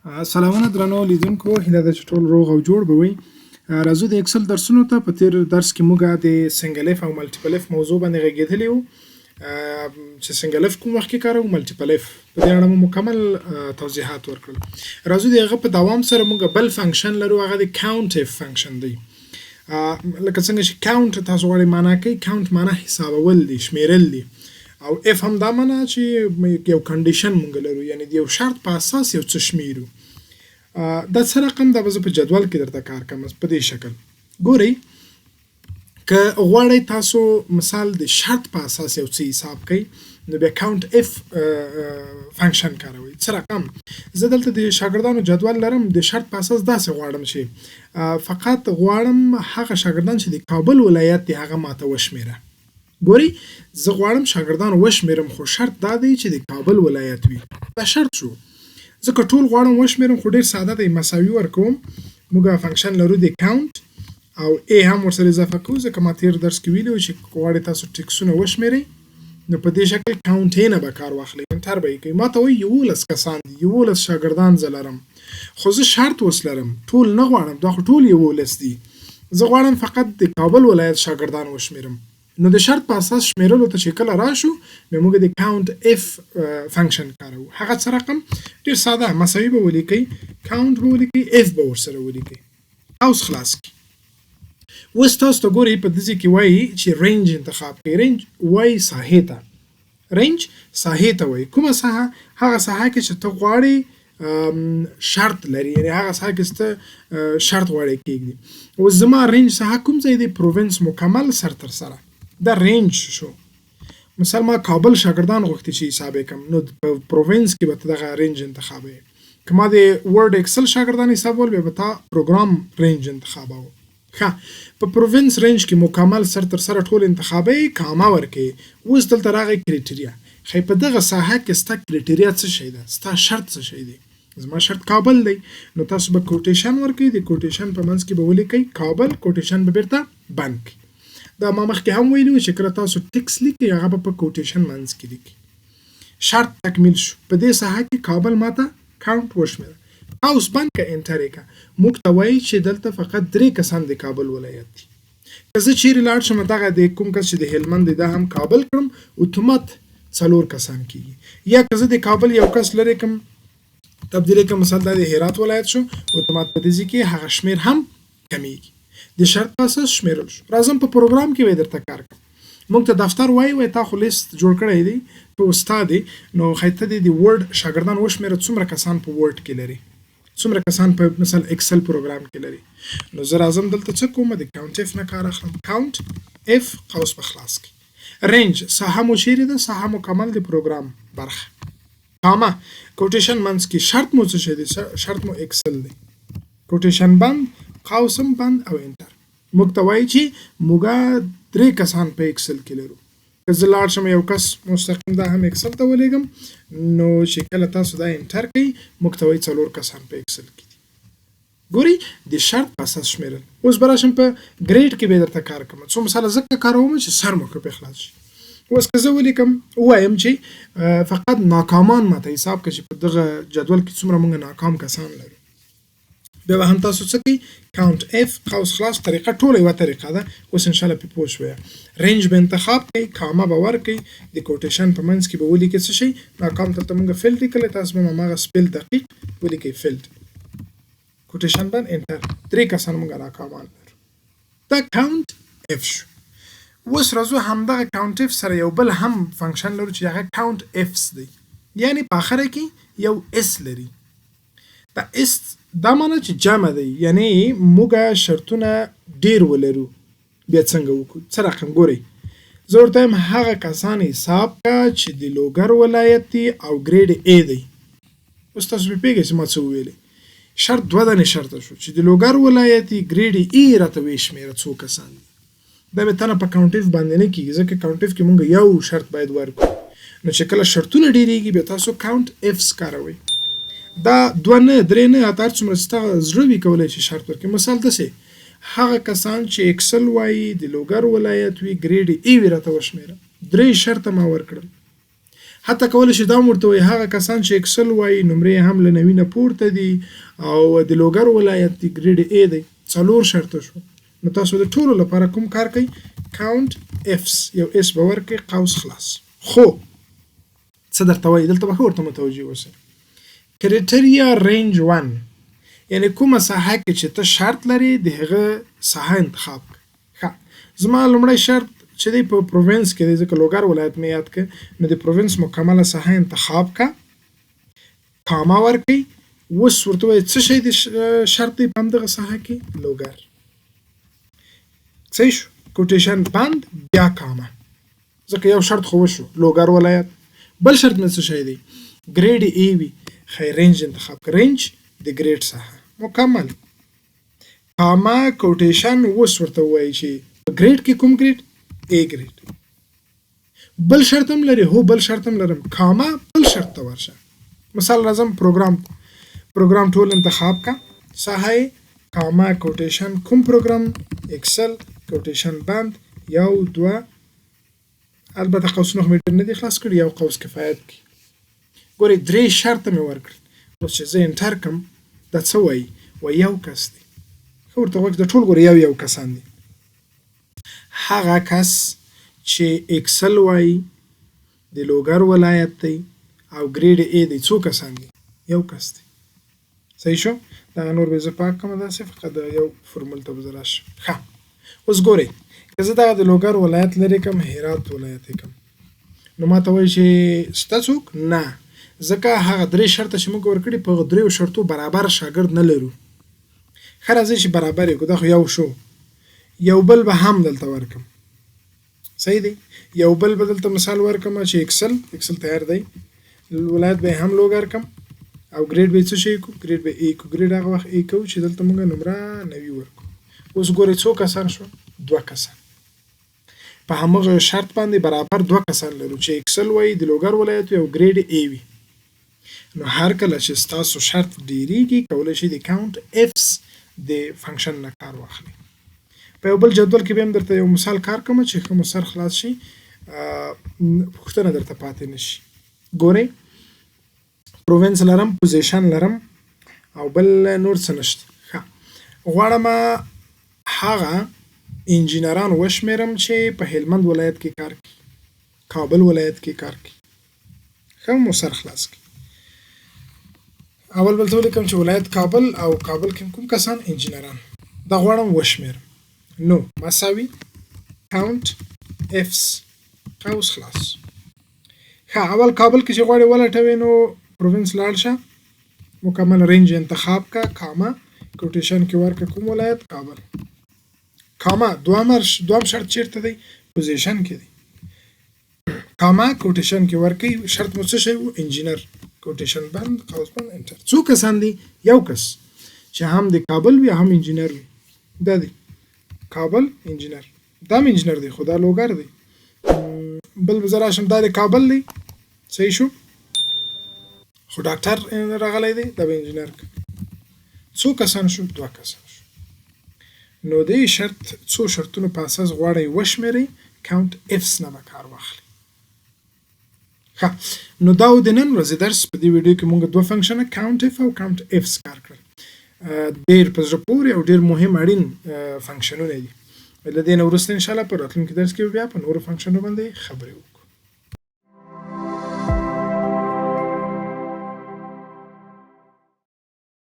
سلامونه درنو لیدونکو، هیله ده چې ټول روغ او جوړ به وئ. راځو د اکسل درسونو ته. په تیر درس کې موږ د single if او multiple if موضوع باندې غږېدلي وو چې single if کوم وخت کې کاروو، multiple if، په دې اړه مو مکمل توضیحات ورکړل. راځو د هغه په دوام سره موږ بل function لرو، هغه د count if function دی. لکه څنګه چې count تاسو غواړئ معنا کوي، count معنا حسابول دي، شمیرل دي، او if هم دا معنا چې یو condition مونږ لرو، یعنی د یو شرط په اساس یو څه شمیرو. دا څه رقم دا به زه په جدول کې درته کار کوم په دې شکل. ګورئ، که غواړئ تاسو مثال د شرط په اساس یو څه حساب کړئ، نو بیا count if function کاروئ. څه رقم؟ زه دلته د شاګردانو جدول لرم. د شرط په اساس داسې غواړم چې فقط غواړم هغه شاګردان چې د کابل ولایت دی هغه ماته وشمیره. ګورئ، زه غواړم شاګردان وشمیرم، خو شرط دا دی چې د کابل ولایت وي. دا شرط شو. ځکه ټول غواړم وشمیرم، خو ډیر ساده دی، مساوي ورکوم. موږ function لرو د count او A هم ورسره اضافه کوو، ځکه ما تیر درس کې ویلي وو چې که غواړئ تاسو ټکسونه وشمیرئ، نو په دې شکل count A نه به کار واخلئ. enter به یې کوي. ما ته وایي 11 کسان دي، 11 شاګردان زه لرم، خو زه شرط اوس لرم، ټول نه غواړم، دا خو ټول 11 دي. زه غواړم فقط د کابل ولایت شاګردان وشمیرم. نو د شرط په اساس شمیرلو ته چې کله راشو، بیا موږ د count if function کاروو. هغه څه رقم؟ ډیر ساده، مساوي به ولیکئ، count به ولیکئ، if به ورسره ولیکئ، قوس خلاص کړئ. اوس تاسو ته ګورئ، په دې کې وایي چې range انتخاب کړئ. range وایي ساحې ته، range ساحې ته وایي. کومه ساحه؟ هغه ساحه کې چې ته غواړې شرط لري، یعنی هغه ساحه کې چې ته شرط غواړې کېږدي. اوس زما range ساحه کوم ځای دی؟ province مکمل سر تر سره، دا range شو. مثال ما کابل شاګردان غوښتي چې حساب یې کړم، نو په province کې به ته دغه range انتخابوې. که ما د Word Excel شاګردان حسابول، بیا به تا program range انتخابوه. ښه، په province range کې مکمل سر تر سره ټول انتخابوي، کامه ورکوي. اوس دلته راغی criteria. ښه، په دغه ساحه کې ستا criteria څه شی ده؟ ستا شرط څه شی دی؟ زما شرط کابل دی. نو تاسو به quotation ورکوئ، د quotation په منځ کې به ولیکئ کابل، quotation به بیرته بند کړئ. دا ما مخکې هم ویلي وو چې کله تاسو text لیکئ، هغه به په quotation منځ کې لیکئ. شرط تکمیل شو، په دې ساحه کې کابل ماته count وشمېره. قوس بند که، enter یې که. موږ ته وایي چې دلته فقط درې کسان د کابل ولایت دي. که زه چیرې لاړ شم، دغه د کوم کس چې د هلمند دی، دا هم کابل کړم، اتومات څلور کسان کیږي. یا که زه د کابل یو کس لرې کړم، تبدیل کړم، مثلا دا د هرات ولایت شو، اتومات په دې ځای کې هغه شمېر هم کمیږي. د شرط په اساس شمیرل شو. راځم په پروګرام کې به درته کار کوم. موږ ته دفتر وایي، وایي تا خو لیست جوړ کړی دی، ته استاد یې، نو ښایي ته دې د Word شاګردان وشمېره، څومره کسان په Word کې لري، څومره کسان په مثال Excel پروګرام کې لري. نو زه راځم دلته څه کوم؟ د count if نه کار اخلم. count if، قوس په خلاص کړئ، range ساحه مو چیرې ده؟ ساحه مکمل د پروګرام برخه، کامه، quotation منځ کې، شرط مو څه شی دی؟ شرط مو Excel دی. quotation بند، قوس هم بند او enter. موږ ته وایي چې موږ درې کسان په Excel کې لرو. که زه لاړ شم، یو کس مستقیم دا هم Excel ته ولیږم، نو چې کله تاسو دا enter کړئ، موږ ته وایي څلور کسان په Excel کې دي. ګورئ، د شرط په اساس شمیرل. اوس به راشم په grade کې به درته کار کوم. څو مثاله ځکه کاروم چې سر مو ښه پرې خلاص شي. اوس که زه ولیکم، ووایم چې فقط ناکامان ماته حساب کړه، چې په دغه جدول کې څومره موږ ناکام کسان لرو، بیا به هم تاسو څه کوئ؟ count if، قوس خلاص. طریقه ټوله یوه طریقه ده، اوس انشاءالله پرې پوه شوئ. range به انتخاب کړئ، کامه به ورکړئ، د quotation په منځ کې به ولیکئ څه شی؟ ناکام. دلته موږ failed لیکلی، تاسو به هماغه spell دقیق ولیکئ، failed، quotation بند، enter. درې کسان موږ ناکامان لرو. دا count if شو. اوس راځو همدغه count if سره یو بل هم function لرو چې هغه count ifs دی، یعنی په اخره کې یو s لري. دا s دا معنی چې جمع دی، یعنی موږ شرطونه ډیر ولرو. بیا څنګه وکړو؟ څه رقم؟ ګورئ، زه ورته وایم هغه کسان حساب که چې د لوګر ولایت دی او grade A دی. اوس تاسو پرې پوهېږئ چې ما څه وویلې. شرط دوه دانې شرطه شو، چې د لوګر ولایت دی، grade A راته وشمېره څو کسان دي. دا به تنه په count if باندې نه کیږي، ځکه count if کې مونږ یو شرط باید ورکړو. نو چې کله شرطونه ډیریږي، بیا تاسو count ifs کاروئ. دا دوه نه، درې نه، حتی هر څومره چې ستا زړه وي کولی شي شرط ورکړي. مثال داسې هغه کسان چې Excel وایي، د لوګر ولایت وي، grade A وي، راته وشمېره. درې شرطه ما ورکړل. حتی کولی شي دا هم ورته وایي هغه کسان چې اکسل وایي نمرې هم له 90 نه پورته دي او د لوګر ولایت دي، ګریډ ای دی. څلور شرطه شو. نو تاسو د ټولو لپاره کوم کار کوئ؟ کاونټ افس، یو اس به ورکړئ، قوس خلاص. خو څه درته وایي دلته به ښه ورته متوجه اوسئ. کریټریا رینج 1، یعنی کومه ساحه کې چې ته شرط لرې د هغه ساحه انتخاب کړه. ښه، زما لومړی شرط چې دی په پروونس کې دی، ځکه لوګر ولایت مې یاد کړ، نو د پروونس مکمله ساحه انتخاب کړه، کاما ورکړئ. اوس ورته وایي څه شی د شرط دی په همدغه ساحه کې؟ لوګر. صحیح شو، کوټیشن بند، بیا کاما، ځکه یو شرط خو وشو لوګر ولایت. بل شرط مې څه شی دی؟ ګریډ ای وي. خیر، رینج انتخاب کړه، رینج د ګریډ ساحه مکمل، کاما، کوټیشن. اوس ورته ووایي چې په ګریډ کې کوم ګریډ؟ ای ګریډ. بل شرط هم لري؟ هو، بل شرط هم لرم. کاما، بل شرط ته ورشه. مثال راځم پروګرام، پروګرام ټول انتخاب کا، ساحه، کاما، کوټیشن، کوم پروګرام؟ اکسل، کوټیشن بند، یو دوه. البته قوسونه خو مې ډېر نه دي خلاص کړي، یو قوس کفایت کوي. ګورئ، درې شرطه مې ورکړل. اوس چې زه انټر کم، دا څه وایي؟ وایي یو کس دی. ښه ورته غوږ، دا ټول ګوره یو یو کسان دي. هغه کس چې اکسل وایي، د لوګر ولایت دی او ګریډ ای دی، څو کسان دي؟ یو کس دی. صحیح شو. دغه نور به زه پاک کړم، داسې فقط یو فرمول ته به زه راشم. ښه، اوس ګورئ، که زه دغه د لوګر ولایت لرې کړم، هرات ولایت یې کړم، نو ما ته وایي چې شته څوک؟ نه، ځکه هغه درې شرطه چې موږ ورکړي، په هغو دریو شرطو برابر شاګرد نه لرو. ښه، راځئ چې برابر یې کړو. دا خو یو شو، یو بل به هم دلته ورکم. صحیح دی، یو بل به دلته مثال ورکم چې اکسل، اکسل تیار دی، ولایت به هم لوګر کم او ګریډ به څه شي کو؟ ګریډ به ای کو. ګریډ هغه وخت ای کو چې دلته موږ نمره 90 ورکو. اوس ګورئ څو کسان شو؟ دوه کسان. په همغه شرط باندې برابر دوه کسان لرو چې اکسل وایي، د لوګر ولایت وي او ګریډ ای وي. نو هر کله چې ستاسو شرط ډیریږي، کولی شئ د کاونټ افس د فنکشن نه کار واخلئ. په یو بل جدول کې به هم درته یو مثال کار کوم چې ښه مو سر خلاص شي، پوښتنه درته پاتې نشي. ګورئ، پروونس لرم، پوزیشن لرم او بل نور څه نشته. ښه، غواړم هغه انجینران وشمیرم چې په هلمند ولایت کې کار کوي، کابل ولایت کې کار کوي. ښه مو سر خلاص کړي. اول بل ته ولیکم چې ولایت کابل او کابل کې کوم کسان انجینران، دا غواړم وشمیرم. نو مساوي کاونټ افس، قوس خلاص. ښه، اول کابل کې چې غواړې ولټوې، نو پروونس لاړ شه، مکمل رینج انتخاب کا، کاما، کوټیشن کې ورکه کوم ولایت؟ کابل. کاما، دوهم شرط چیرته دی؟ پوزیشن کې دی. کاما، کوټیشن کې ورکئ، شرط مو څه شی وو؟ انجینر. کوټیشن بند، قوس بند، انټر. څو کسان دي؟ یو کس چې هم د کابل وي هم انجینر وي. دا دی کابل انجینر، دا هم انجینر دی خو دا لوګر دی. بل به زه راشم، دا د کابل دی. صحیح شو، خو ډاکټر راغلی دی، دا به انجینر. څو کسان شو؟ دوه کسان شو. نو دې شرط، څو شرطونو په اساس غواړئ وشمېرئ، کاونټ افس نه به کار واخلئ. ښه، نو دا و د نن ورځې درس. په دې ویډیو کې موږ دوه فنکشنه کاونټ اف او کاونټ افس کار کړل. ډېر په زړه پورې او ډېر مهم اړین فنکشنونه دي. له دې نه وروسته انشاءالله په راتلونکي درس کې بیا په نورو فنکشنونو باندې خبرې وکړو.